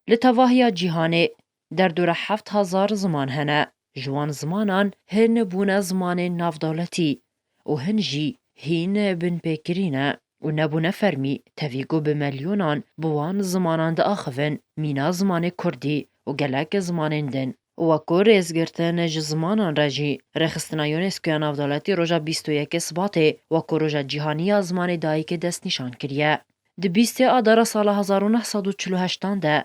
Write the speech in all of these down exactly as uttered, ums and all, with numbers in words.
Li tevahiya cîhanê derdora heft hezar ziman hene. Ji wan zimanan hin bûne zimanên navdewletî û hin jî hîn binpêkirî ne û nebûne fermî, tevî ku bi melyonan bi wan zimanan diaxivin, mîna zimanê kurdî û gelek zimanên din. Û wek ku rêzgirtin ji zimanan re jî, Rêxistina UNESCOya Navdewletî roja bîst û yekê Sibatê wek ku roja cîhanî ya zimanê dayikê destnîşan kiriye. Di bîstê Adara sala hezar û neh sed û çil û heştan de,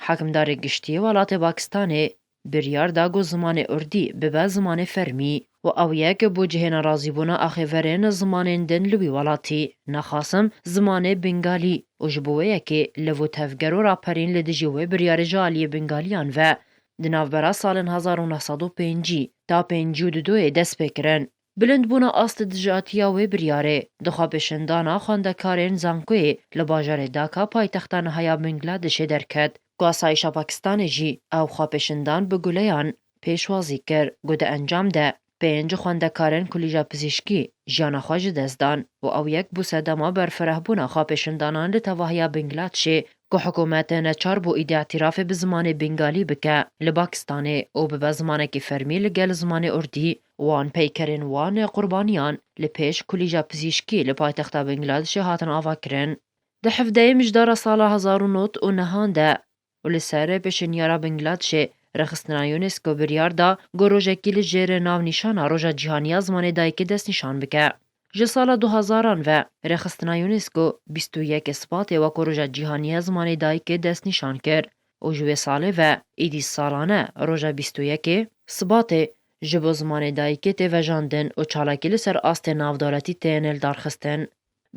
Hekimdarê Giştî yê welatê Pakistanê biryar da ku zimanê urdî bibe zimanê fermî û ew yek bû cihê nerazîbûna axêverên zimanên din li wî welatî, nexasim zimanê bingalî, û ji bo wê yekê liv û tevger û raperîn li dijî wê biryarê ji aliyê bingaliyan ve di navbera salên hezar û neh sed û pêncî ta pêncî û dudoyê dest pê kirin. Bilindbûna asta dijatiya wê biryarê di xwepêşindana xwendekarên zankoyê li bajarê Daka, paytexta niha ya Bangladişê derket, ku Asayîşa Pakistanê jî ew xwepêşindan bi guleyan pêşwazî kir, ku di encam de pênc xwendekarên Kulîja Pizîşkî jiyana xwe ji dest dan û ew yek bû sedema berfirehbûna xwepêşindanan li tevahiya Bangladişê, ku hikûmet neçar bû îtîrafê bi zimanê bingalî bike li Pakistanê û bibe zimanekî fermî li gel zimanê urdî. Wan peykerên wan qurbaniyan li pêş Kulîja Pizîşkî li paytexta Bangladişê hatin avakirin. Di hevdeyê Mijdara sala hezar û nod û nehan de û li ser pêşinyara Bangladişê, Rêxistina UNESCO biryar da ku rojekî li jêr navnîşana Roja Cîhanî ya Zimanê Dayikê destnîşan bike. Ji sala du hezaran ve Rêxistina UNESCO bîst û yekê Sibatê wek Roja Cîhanî ya Zimanê Dayikê destnîşan kir û ji wê salê ve êdî salane roja bîst û yekê Sibatê ji bo zimanê dayikê tê vejandin û çalakî li ser astê navdewletî tên lidarxistin.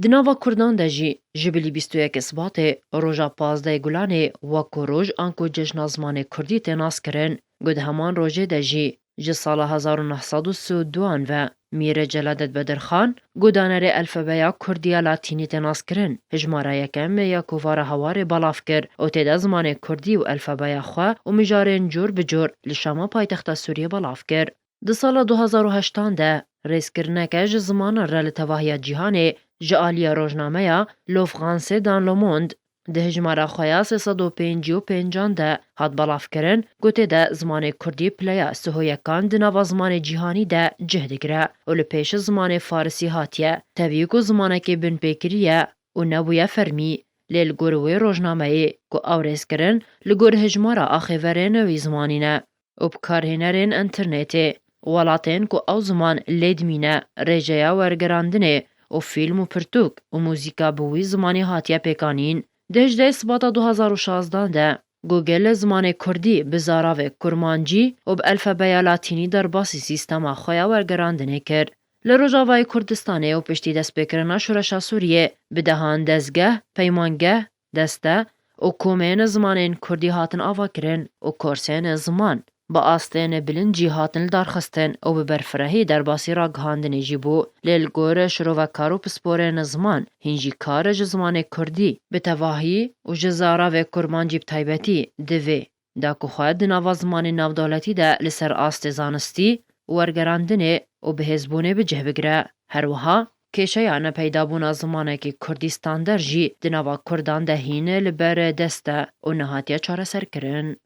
Di nava Kurdan de jî ji bilî bîst û yekê Sibatê roja pazdehê Gulanê wek ku roj anku cejna zimanê kurdî tê naskirin. Ku di heman rojê de jî ji sala hezar û neh sed û sî û duan ve Mîr Celadet Bedirxan, gudanerê elfebeya kurdî ya latînî tê naskirin, hijmara yekem ya kovara Hawarê belav kir û tê de zimanê kurdî û elfebeya xwe û mijarên cûr bi cûr li Şama, paytexta Sûriyê, belav kir. Di sala du hezar û heştan de rêzkirineke ji zimanan re li tevahiya cîhanê ji aliya rojnameya L'Offrance dans le monde di hijmara xwe ya sê sed û pêncî û pêncan de hat belavkirin, ku tê de zimanê kurdî pileya sih û yekan di nava zimanê cîhanî de cih digire û li pêş zimanê farisî hatiye, tevî ku zimanekî binpêkirî ye û nebûye fermî, lê li gor wê rojnameyê ku ew rêz kirin, li gor hijmara axêverên wî zimanî ne û bi karhênerên înternetê, welatên ku ew ziman lê dimîne, rêjeya wergerandinê û fîlm û pirtûk û muzîka bi wî zimanî hatiye pêkanîn. Di hejdehê Sibata du hezar û şazdan de, Google zimanê kurdî bi zaravê kurmancî û bi elfebeya latînî derbasî sîstema xwe ya wergerandinê kir. Li Rojavayê Kurdistanê û piştî destpêkirina şoreşa Sûriyê, bi dehan dezgeh, peymangeh, deste û komên zimanên kurdî hatin avakirin û korsên ziman bi astên bilind jî hatin lidarxistin û bi berfirehî derbasî ragihandinê jî bû. Lê li gor şirovekar û pisporên ziman, hîn jî kar ji zimanê kurdî bi tevahî û ji zaravê kurmancî bi taybetî divê da ku xwe di nava zimanê navdewletî de li ser astê zanistî, wergerandinê û bihêzbûnê bi cih bigire. Her wiha kêşeya nepeydabûna zimanekî kurdî standard jî di nava kurdan de hîn li ber dest e û nehatiye çareserkirin.